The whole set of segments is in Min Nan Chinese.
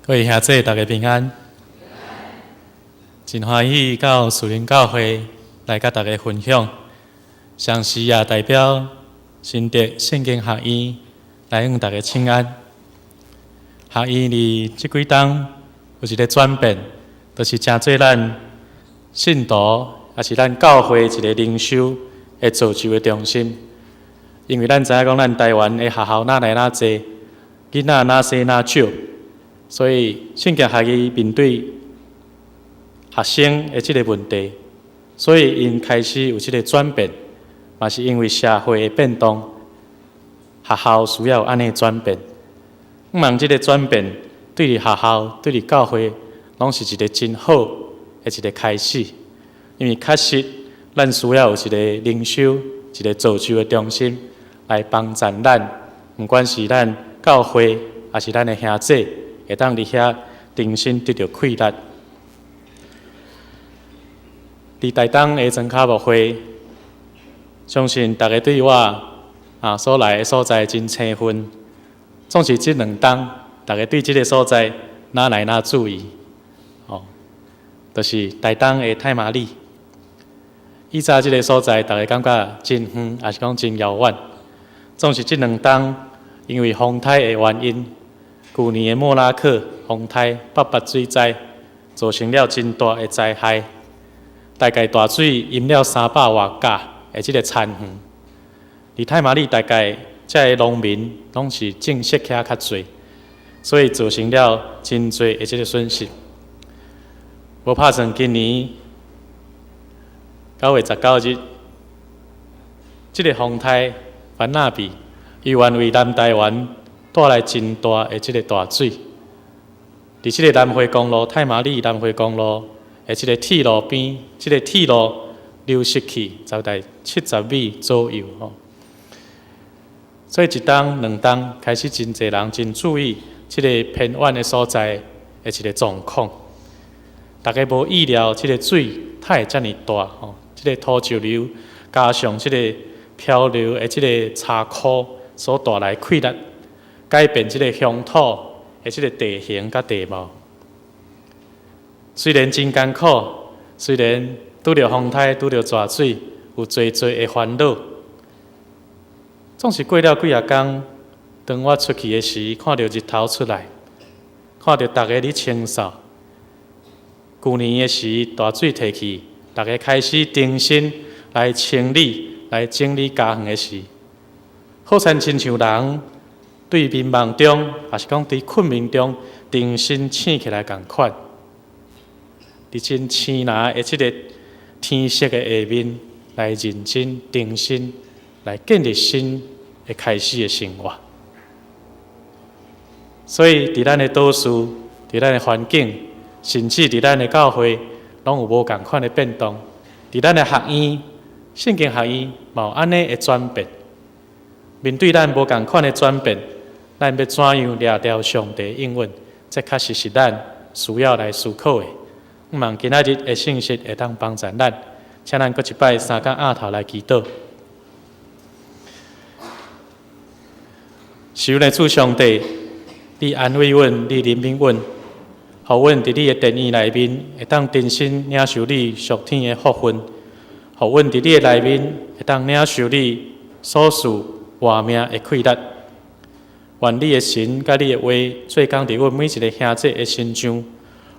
各位兄弟，大家平安。真歡喜到樹林教會來佮大家分享，同時也代表新竹聖經學院來向大家請安。學院佇這幾冬有一個轉變，就是成做咱信徒，抑是咱教會一個靈修的造就的中心。因為咱知影講，咱台灣的學校若來若濟，囡仔若生若少。所以聖經學院面對學生的這個問題，所以𪜶開始有這個轉變，嘛是因為社會的變動，學校需要有按呢轉變。向望這個轉變對佇學校、對佇教會，攏是一個真好的一個開始。因為確實咱需要有一個靈修、一個造就的中心來幫助咱，毋管是咱教會，抑是咱的兄弟，會當佇遐重新得著氣力。佇台東的莊跤牧會，相信逐家對我所來的所在真生分。總是這兩冬，逐家對這个所在若來若注意，哦，就是台東的太麻里。以早這个所在，逐家感覺真遠，抑是講真遙遠。總是這兩冬，因為風颱的原因，舊年的莫拉克風颱、八八水災，造成了真大的災害，大概大水淹了三百外甲的這个田園。佇太麻里大概遮个農民攏是種釋茄較濟，所以造成了真濟的這个損失。無拍算今年9月19日，這个風颱凡納比猶原為南台灣帶來真大的這个大水。佇這个南迴公路、太麻里南迴公路的這个鐵路邊，這个鐵路流失去大概70米左右吼。所以一冬、兩冬開始真濟人真注意這个偏遠的所在的一个狀況。逐家無意料，這个水它會遮爾大吼，這个土石流加上這个漂流的這个柴箍所帶來氣力，改變這个鄉土的這个地形佮地貌。雖然真艱苦，雖然拄著風颱、拄著大水，有濟濟的煩惱，總是過了幾仔工，當我出去的時，看著日頭出來，看著逐家佇清掃。舊年的時，大水退去，逐家開始重新來清理、來整理家園的時，好親親像人對眠夢中，抑是講佇睏眠中，重新醒起來仝款。佇真鮮藍的這个天色的下面，來認真重新來建立新的開始的生活。所以，佇咱的都市，佇咱的環境，甚至佇咱的教會，攏有無仝款的變動。佇咱的學院，聖經學院，嘛有按呢的轉變。面對咱無仝款的轉變，咱欲怎樣掠著上帝應允？這確實是咱需要來思考的。向望今仔日的信息會當幫助咱，請咱閣一擺三工掩頭來祈禱。是阮的主上帝，你安慰阮，你憐憫阮，予阮佇你的殿院內面會當重新領受你屬天的福分，予阮佇你的內面會當領受你所賜活命的氣力。願你的神佮你的話做工佇阮每一个兄弟的身上，予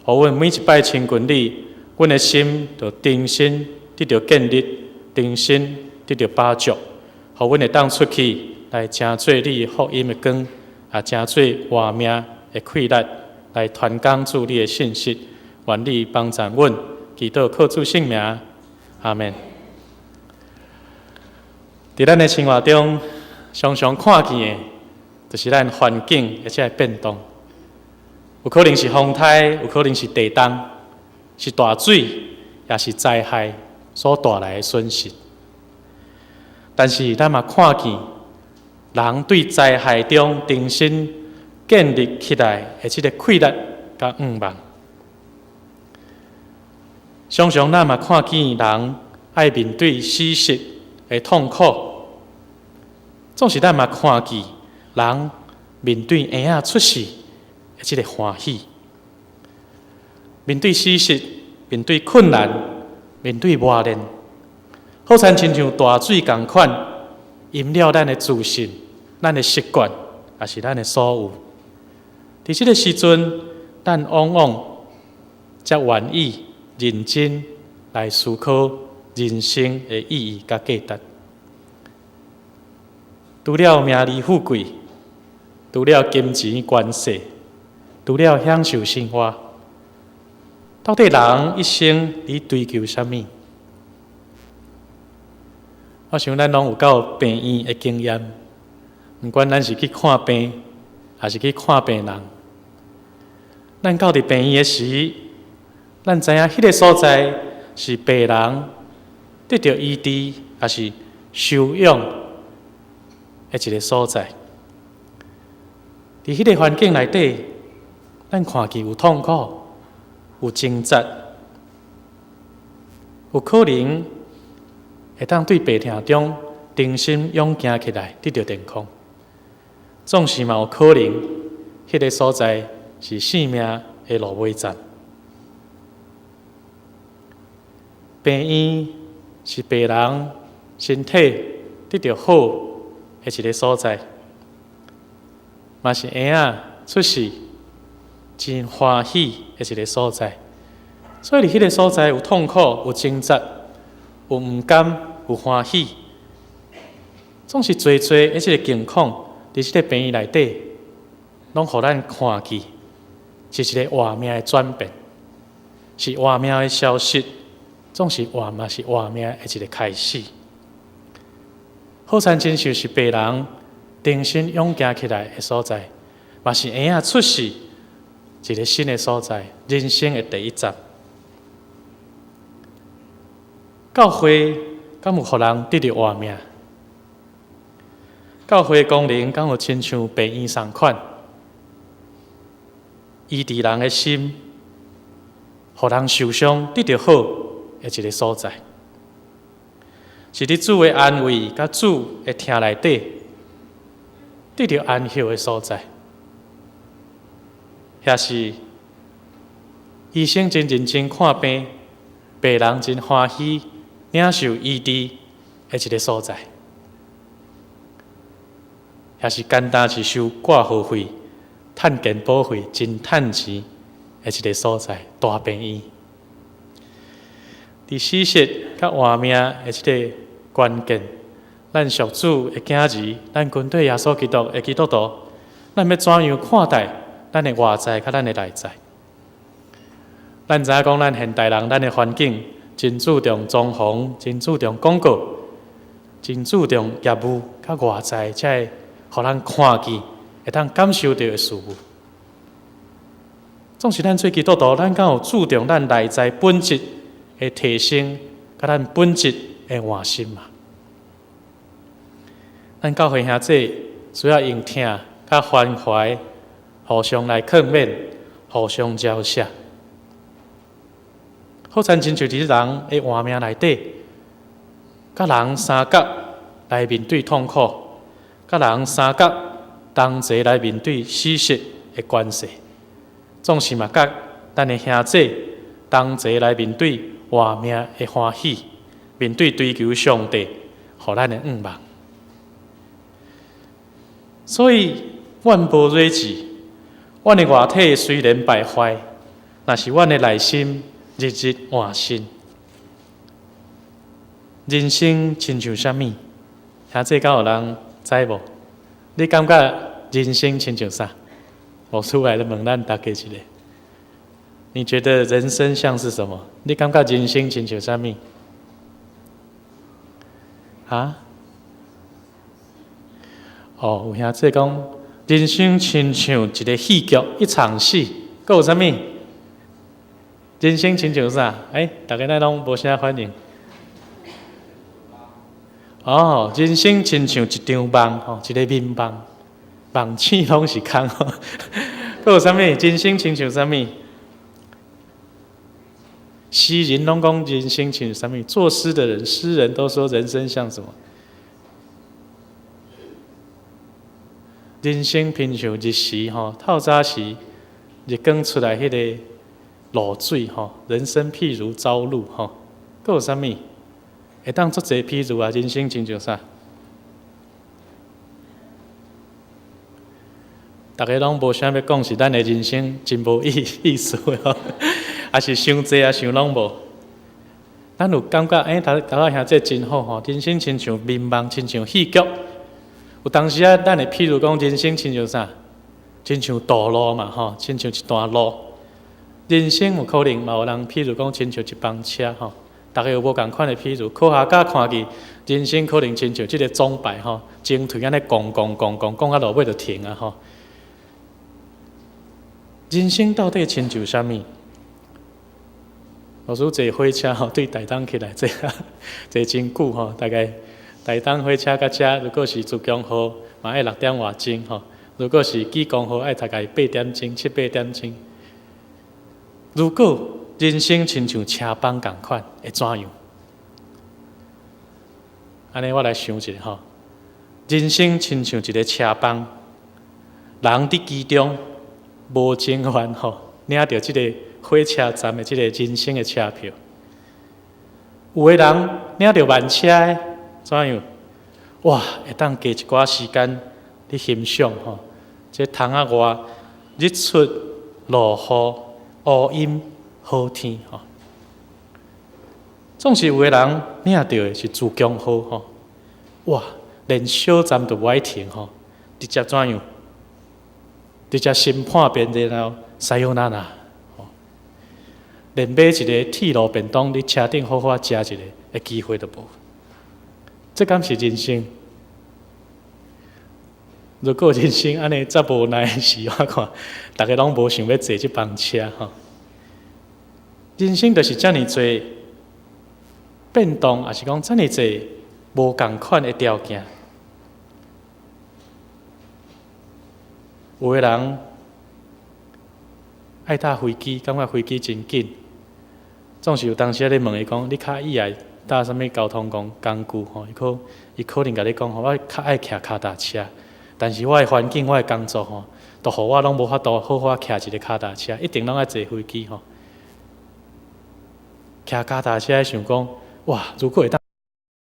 阮每一擺親近你，阮的心就重新得著建立，重新得著飽足，予阮會當出去來成做你福音的光，也成做活命的氣力，來傳講主你的信息。願你幫助阮，祈禱靠主聖名，阿們。佇咱的生活中，常常看見的，就是咱環境的這个變動，有可能是風颱，有可能是地動，是大水，抑是災害所帶來的損失。但是咱嘛看見人對災害中重新建立起來的這个氣力佮向望。常常咱嘛看見人愛面對死失的痛苦，總是咱嘛看見人面對嬰仔出世的這个歡喜。面對死實，面對困難，面對磨練，好親像大水仝款，淹了咱的自信、咱的習慣，抑是咱的所有。佇這个時陣，咱往往才願意認真來思考人生的意義佮價值。除了名利富貴，除了金錢權勢，除了享受生活，到底人一生佇追求啥物？我想咱攏有到病院的經驗，毋管咱是去看病，抑是去看病人，咱到佇病院的時，咱知影彼个所在是病人得著醫治，抑是休養的一个所在。佇彼个環境內底，咱看見有痛苦，有掙扎，有可能會當對病痛中重新勇行起來，得著健康。總是嘛有可能，彼个所在是性命的落尾站。病院是病人身體得著好的一个所在，嘛是嬰仔出世真歡喜的一个所在。所以佇彼个所在有痛苦、有掙扎、有毋甘、有歡喜，總是濟濟的這个境況，佇這个病院內底，攏予咱看見是一个活命的轉變，是活命的消失，總是活嘛是活命的一个開始。好親像是病人重新勇行起來的所在，嘛是嬰仔出世一个新的所在，人生的第一站。教會敢有予人得著活命？教會功能敢有親像病院仝款，醫治人的心，予人受傷得著好的一个所在？是佇主的安慰佮主的疼內底得著安息的所在，抑是醫生真認真看病，病人真歡喜領受醫治的一个所在，抑是簡單是收掛號費、趁健保費真趁錢的一个所在，大病院。佇死實佮活命的這个關鍵，咱屬主的囝兒，咱跟綴耶穌基督的基督徒，咱欲怎樣看待咱的外在佮咱的內在？咱知影講，咱現代人，咱的環境真注重裝潢，真注重廣告，真注重業務佮外在，才會予咱看見，會當感受著的事物。總是咱做基督徒，咱敢有注重咱內在本質的提升，佮咱本質的換新嘛？咱教會兄弟需要用疼佮關懷，互相來勸勉，互相饒赦。好親像佇人的活命內底，佮人相佮來面對痛苦，佮人相佮同齊來面對死實的關係，總是嘛佮咱的兄弟同齊來面對活命的歡喜，面對追求上帝予咱的願望。所以，阮無睿智，阮的外體雖然敗壞，若是阮的內心日日換新。人生親像啥物？兄弟敢有人知無？你感覺人生親像啥？我出來問咱大家一个。你覺得人生像是什麼？你感覺人生親像啥物？啊？哦，有兄弟講，人生親像一个戲劇，一場戲，閣有啥物？人生親像啥？欸，大家哪攏無啥反應？哦，人生親像一場夢，吼，一个眠夢，夢醒攏是空。閣有啥物？人生親像啥物？詩人攏講人生親像啥物？作詩的人，詩人都說人生像什麼？人生親像日時吼，透早時日光出來彼个露水吼，人生譬如朝露吼，閣有啥物？會當足濟譬如啊，人生親像啥？逐家攏無啥欲講，是咱的人生真無意思吼，抑是傷濟啊，想攏無。咱有感覺，欸，頭頭仔兄這真好吼，人生親像眠夢，親像戲劇。有當時啊，咱會譬如講，人生親像啥？親像道路嘛吼，親像一段路。人生有可能嘛有人譬如講，親像一班車吼。逐家有無仝款的譬如？科學家看去，人生可能親像這個鐘擺吼，前退按呢摃摃摃摃摃到落尾就停啊吼。人生到底親像啥物？老師坐火車吼，對台東起來坐坐真久吼，大概台東火車到遮，如果是自強號，嘛愛六點外鐘吼；如果是莒光號，愛大概八點鐘、七八點鐘。如果人生親像車班仝款，會怎樣？按呢，我來想一下吼，人生親像一个車班，人佇其中無情願吼，領著這个火車站的這个人生的車票。有的人領著慢車的，怎樣？哇，會當加一寡時間佇欣賞吼，這窗仔外日出、落雨、烏陰、好天吼。總是有的人領著的是自強號吼，哇，連小站都無愛停吼，直接怎樣？直接審判變然後さよなら，連買一个鐵路便當，佇車頂好好食一个的機會都無。這敢是人生？如果人生按呢遮無奈時，我看逐家攏無想欲坐這班車吼。人生就是遮爾濟變動，抑是講遮爾濟無仝款的條件。有的人愛搭飛機，感覺飛機真緊，總是有當時仔你問伊講，你較喜愛搭啥物交通工具吼？伊可能共你講吼，我較愛騎跤踏車，但是我的環境、我的工作吼，都予我攏無法度好好騎一个跤踏車，一定攏愛坐飛機吼。騎跤踏車想講，哇，如果會當。